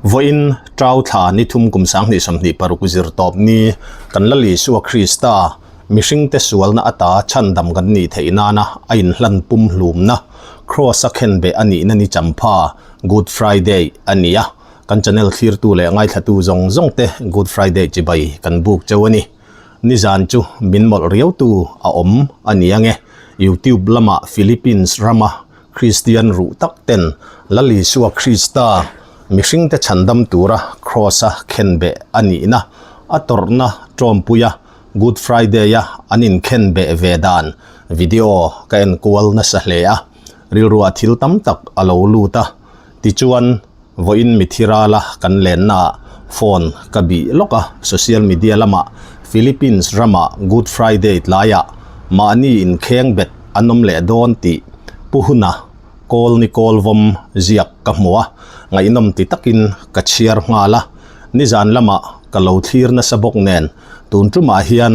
Vawiin Ṭau thla ni thum kum 2026 zir tawp ni kan Lal Isua Krista mihringte sualna ata chhandam kan nih theih nana a inhlan pumhlumna Kraws-a khenbeh a nihna ni champha Good Friday a ni a. Kan channel thlirtu leh ngaithlatu zawng zawngte Good Friday chibai kan buk cheu a ni. Nizan chu min mawlh riautu a awm a ni ange. YouTube lamah Philippines rama Kristian ruh tak ten Lal Isua Krista mihringte chhandam tura Kraws-a khenbeh a nihna a tawrhna tawmpuia Good Friday-a an inkhenbeh ve dan video ka enkual nasa hle a, rilruah thil tam tak a lo lut a. Tichuan, vawiin mithi rala kan lennaah phone ka bih lawk a, social media lamah Philippines rama Good Friday tlaiah mahni inkheng bet an awm leh dawn tih Pu Huna kawl ni kawl vawm ziak ka hmu a, ngaihnawm ti takin ka chhiar nghal a, nizan lamah ka lo thlir nasa bawk nen tun tumah hian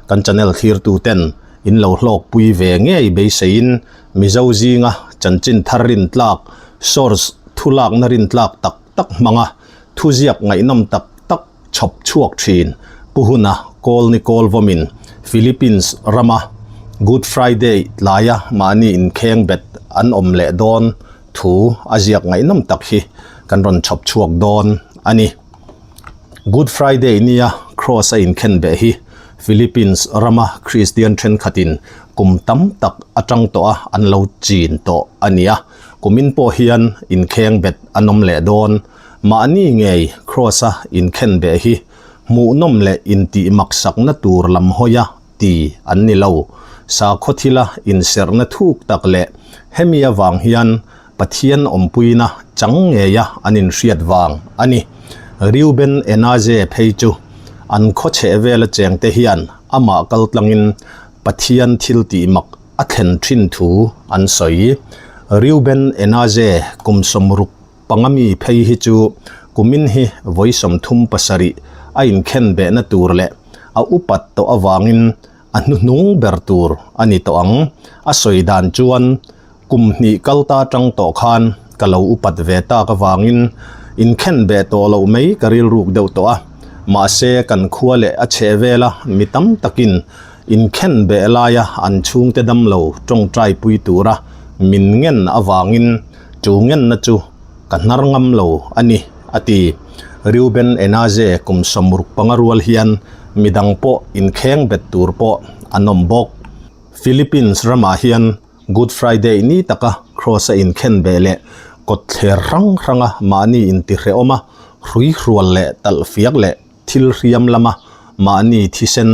kan channel thlirtuten in lo hlawkpui ve ngei beiseiin Mizo zinga chanchin thar rintlak, source thulakna rintlak tak tak hmanga thuziak ngaihnawm tak tak chhawp chhuak thin Pu Huna kawl ni kawl vawmin Philippines rama Good Friday tlaia mahni inkheng bet an awm leh dawn thu a ziak ngaihnawm tak hi kan rawn chhawp chhuak dawn a ni. Good Friday nia Kraws a inkhen beh hi Philippines rama Kristian thenkhatin kum tam tak atang tawh a an lo chin tawh a ni a, kumin pawh hian inkheng bet an awm leh dawn. Mahni ngei Kraws a inkhen beh hi hmuhnawm leh intih maksakna tur lam hawi a ti an ni lo. Sakhaw thila inserhna thuk tak leh hemi avang hian Pathian awmpuina chang ngeia an inhriat vang a ni. Reuben Enaze phei chu an khaw chheh vela chengte hian amah kal tlangin Pathian thil tih mak a thlen thin thu an sawi. Reuben Enaze kum 60 mi phei hi chu kumin hi vawi 37 a inkhen behna tur leh a upat tawh avangin a hnuhnung ber tur a ni tawh ang. A sawi dan chuan kum hnih kal ta tang tawh khan ka lo upat ve tak avangin inkhen beh tawh loh mai ka rilruk deuh tawh a. Mahse kan khua leh a chheh vela mi tam takin inkhen beh laia an chhungte damlo tawngtai pui tura min ngen avangin chu ngenna chu ka hnar ngam lo a ni, a ti. Reuben Enaze kum 65 rual hian midang pawh inkheng bet tur pawh an awm bawk. Philippines ramah hian Good Friday ni taka Kraws a inkhen beh leh kawtthler hrang hranga mahni intihrehawm a, hruihrual leh talhfiak leh thil hriam lama mahni thisen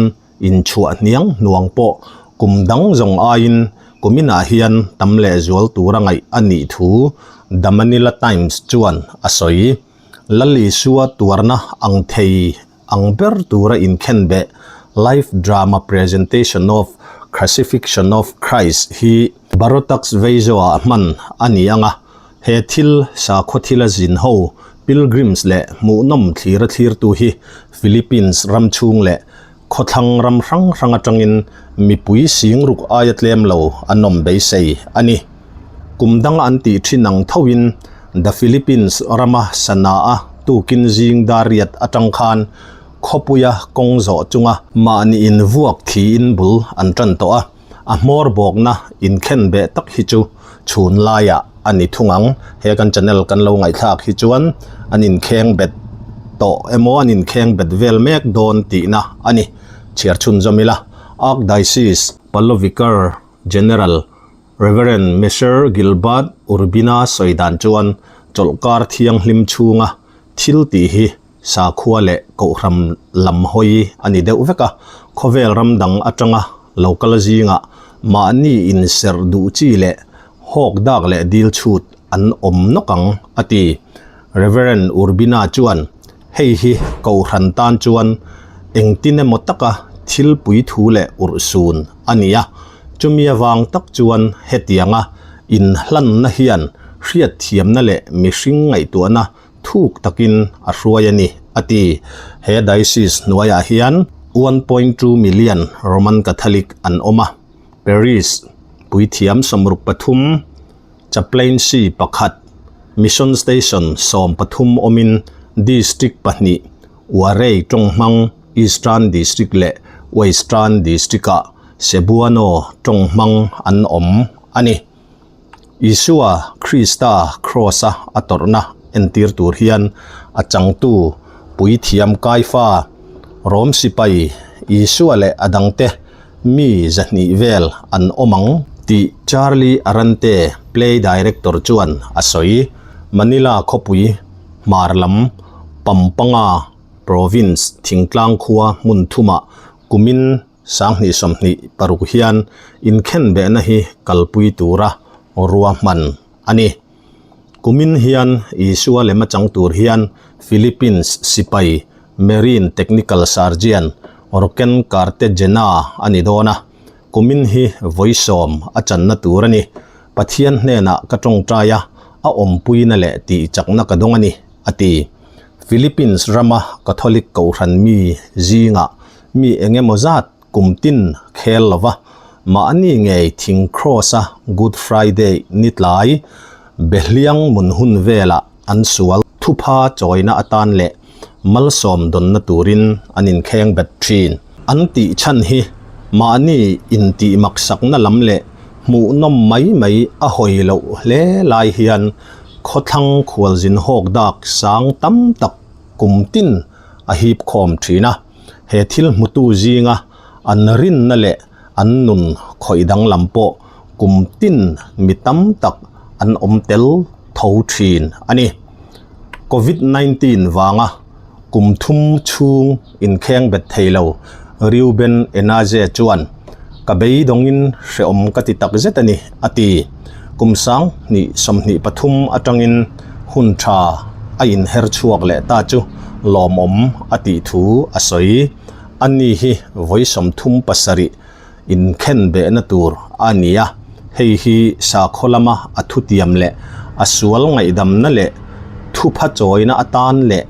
inchhuah hniang hnuang pawh kum dang zawng aiin kuminah hian tam leh zual tura ngaih a nih thu The Manila Times chuan a sawi. Lal Isua tuarna ang thei ang ber tura inkhen beh Live Drama Presentation of Crucifixion of Christ hi Barotax Veizoa hman a ni ang a, he thil sakhaw thila zin ho pilgrims leh hmuhnawm thlira thlirtu hi Philippines ram chhung leh khawthlang ram hrang hrang atangin mipui sing ruk aia tlem lo an awm beisei a ni. Kum dang an tih thin ang thoin The Philippines rama Sanaa tukin zing dariat atang khan khawpuia kawng zawh chunga mahni invuak thiin bul an tan tawh a. A hmawr bawkna inkhen beh tak hi chu chhun laiah a ni thung ang. He kan channel kan lo ngaihthlak hi chuan an inkheng bet tawh emaw an inkheng bet vel mek dawn tihna a ni. Chhiar chhunzawm ila Archdiocese Palo Vicar General Reverend Messer Gilbert Urbina sawi dan chuan chawlhkar thianghlim chhunga thil tih hi Sakhua leh kohhram lam hawi a ni deuh vek a, khawvel ram dang atanga lo kal zingah mahni inserh duh chi leh hawk dak leh dil chhut an awm nawk ang, a ti. Reverend Urbina chuan, Hei hi kohhran tan chuan engtin emaw taka thil pui thu leh urhsun a ni a, chumi avang tak chuan hetianga inhlanna hian hriatthiamna leh mihring ngaihtuahna thuk takin a hruai a ni, a ti. He diocese hnuaiah hian 1.2 million Roman Catholic an awm a, Parish puithiam 63, chaplaincy pakhat, mission station 13 awmin. District pahnih, Warei tawnghmang Eastern District leh Western District-ah Cebuano tawnghmang an awm a ni. Isua Krista Kraws-a a tawrhna entir tur hian a changtu Puithiam Kaifa, Rom sipai Isua leh a dangte mi zahnih vel an awm ang tih Charlie Arante, play director chuan a sawi. Manila khawpui hmar lam Pampanga province thingtlang khua hmun thumah kumin 2026 hian inkhenbehna hi kalpui tura ruahman a ni. Kumin hian Isua lema chang tur hian Philippines sipai Marine Technical Sergeant Roken Cartagena a ni dawn a, kumin hi vawi sawm a channa tur a ni. Pathian hnenah ka tawngtai a, a awmpuina leh tihchakna ka dawng a ni, a ti. Philippines rama Catholic kohhran mi zingah mi eng emaw zat kum tin khel lova, mahni ngei thing Kraws-a Good Friday ni tlai Behliang mun hun velah an sual thupha chawina atan leh malsawm dawnna turin an inkheng bet thin. An tih chhan hi mahni intih maksakna lam leh hmuhnawm mai mai a hawi loh hle lai hian khawthlang khualzin hawk dak sang tam tak kum tin a hip khawm thin a, he thil hmutu zinga an rinna leh an nun khawih danglam pawh kum tin mi tam tak an awm tel tho thin a ni. Covid 19 vanga kum thum chhung inkheng bet thei lo Reuben Enaje chuan, Ka beidawngin hrehawm ka ti tak zet a ni, a ti. Kum 2023 atangin hun tha a inher chhuak leh ta chu lawmawm a tih thu a sawi. Ani hi vawi 37 inkhen behna tur a ni a, hei hi sakhaw lama a thutiam leh a sual ngaihdamna leh thupha chawina atan leh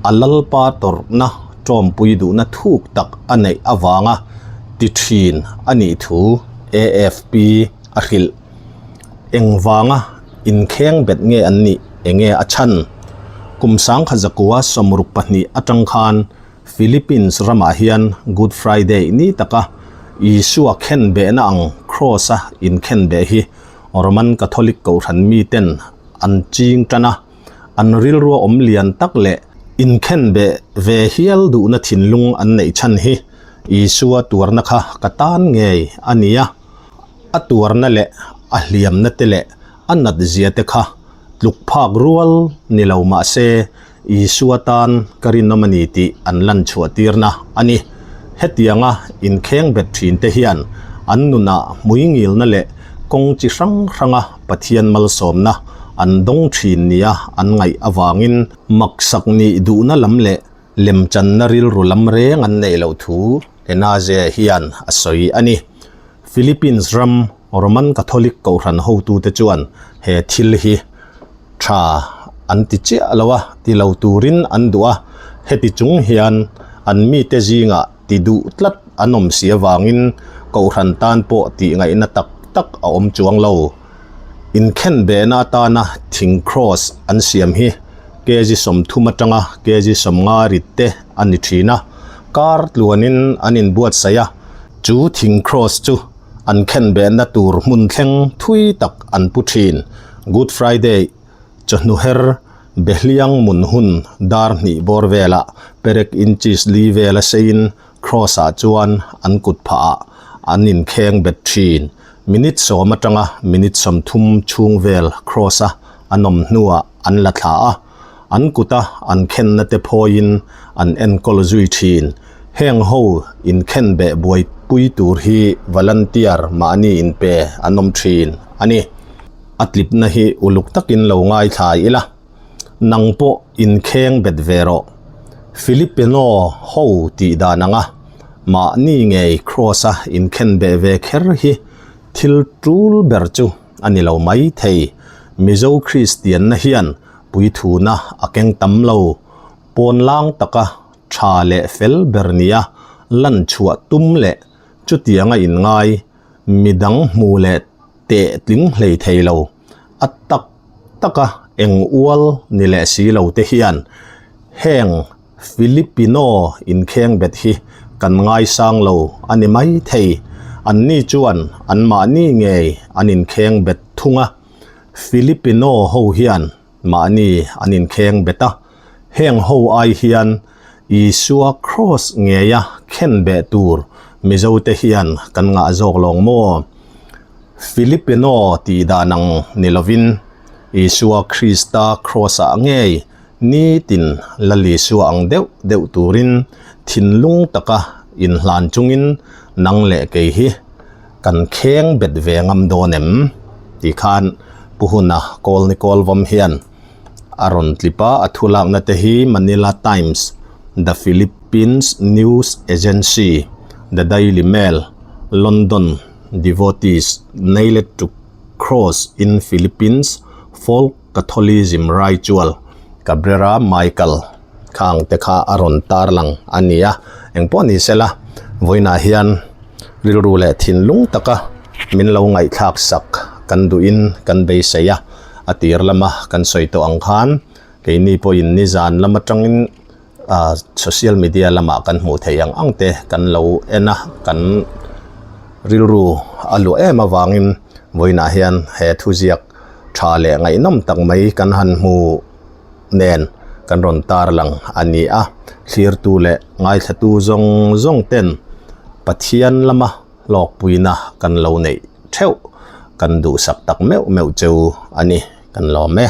a lalpa tawrhna tawmpui duhna thuk tak a neih avanga ti thin a nih thu AFP a hrilh. Engvanga inkheng bet nge an nih enge a chhan? Kum 1962 atang khan Philippines ramah hian Good Friday ni taka Isua khen behna ang Kraws-a inkhen beh hi Roman Catholic Kohhran miten an ching tan a, an rilrua awm lian tak leh inkhen beh ve hial duhna thinlung an neih chhan hi Isua tuarna kha ka tan ngei a ni a, a tuarna leh a hliamna te leh a nat zia te kha tluk phak rual ni lo mah se Isua tan ka rinawm a ni tih an lan chhuah tirna a ni. Hetianga inkheng bet thin te hian an nunah hmuingilna leh kawng chi hrang hranga Pathian malsawmna an dawng thin nia an ngaih avangin maksak nih duhna lam leh lemchanna rilru lam reng an neih loh thu Enaze hian a sawi a ni. Philippines ram Roman Catholic Kohhran hotute chuan he thil hi tha an ti chiah lo a, ti lo turin an duh a, heti chung hian an mite zingah ti duh tlat an awm si avangin Kohhran tan pawh tih ngaihna tak tak a awm chuang lo. Inkhen behna atana thing kraws an siam hi kg 30 atanga kg 50 rit te a ni thin a, kar tluanin an inbuatsaih a, chu thing kraws chu an khen behna tur hmun thleng thui tak an pu thin. Good Friday chawhnu her Behliang mun hun dar hnih bawr velah perek inches li vela seiin Kraws ah chuan an kut phah ah an inkheng bet thin. Minute sawm atanga minute 30 chhung vel Kraws a an awm hnuah an la thla a. An kuta an khenna te phawiin an enkawl zui thin. Heng ho inkhen beh buaipui tur hi volunteer mahni inpe an awm thin a ni. A tlipna hi uluk takin lo ngaithla ila, nang pawh inkheng bet ve rawh. Filipino ho tih dan anga mahni ngei Kraws-a inkhen beh ve kher hi thil tul ber chu a ni lo mai thei. Mizo Kristianna hian puithuna a keng tam lo. Pawnlang taka tha leh fel ber nia lan chhuah tum leh chutianga inngai midang hmu leh teh tling hlei thei lo. A tak taka eng ual ni leh si lo te hian. Heng Filipino inkhengbet hi kan ngaisang lo a ni mai thei. Anni chuan anmahni ngei an inkhengbet thung a. Filipino ho hian mahni an inkhengbet a. Heng ho ai hian Isua Kraws ngeia khenbeh tur Mizote hian kan ngah zawk lawng maw? Filipino tih dan ang ni lovin Isua Krista Kraws-ah ngei Nitin Lal Isua ang deuh deuh turin thinlung taka inhlan chungin nang leh kei hi kan kheng bet ve ngam dawn em? Ti khan Pu Huna Kawlni Kawlvawm hian a rawn tlip a, a thulakna te hi Manila Times, The Philippines News Agency, The Daily Mail, London Devotees Nailed to Cross in Philippines Folk Catholicism Ritual, Cabrera Michael khang te kha a rawn tar lang a ni a, engpawh ni sela vawiinah hian rilru leh thinlung taka min lo ngaihthlak sak kan duhin kan beisei a, a tir lama kan sawi tawh ang khan keini pawhin nizan lam atangin ah social media lamah kan hmuh theih ang ang te kan lo en a, kan rilru a luah em avangin vawiinah hian he thuziak tha leh ngaihnawm tak mai kan han hmu nen kan rawn tar lang a ni a, thlirtu leh ngaithlatu zawng zawng ten Pathian lama hlawkpuina kan lo neih theuh kan duhsak tak meuh meuh cheu a ni kan lawm e.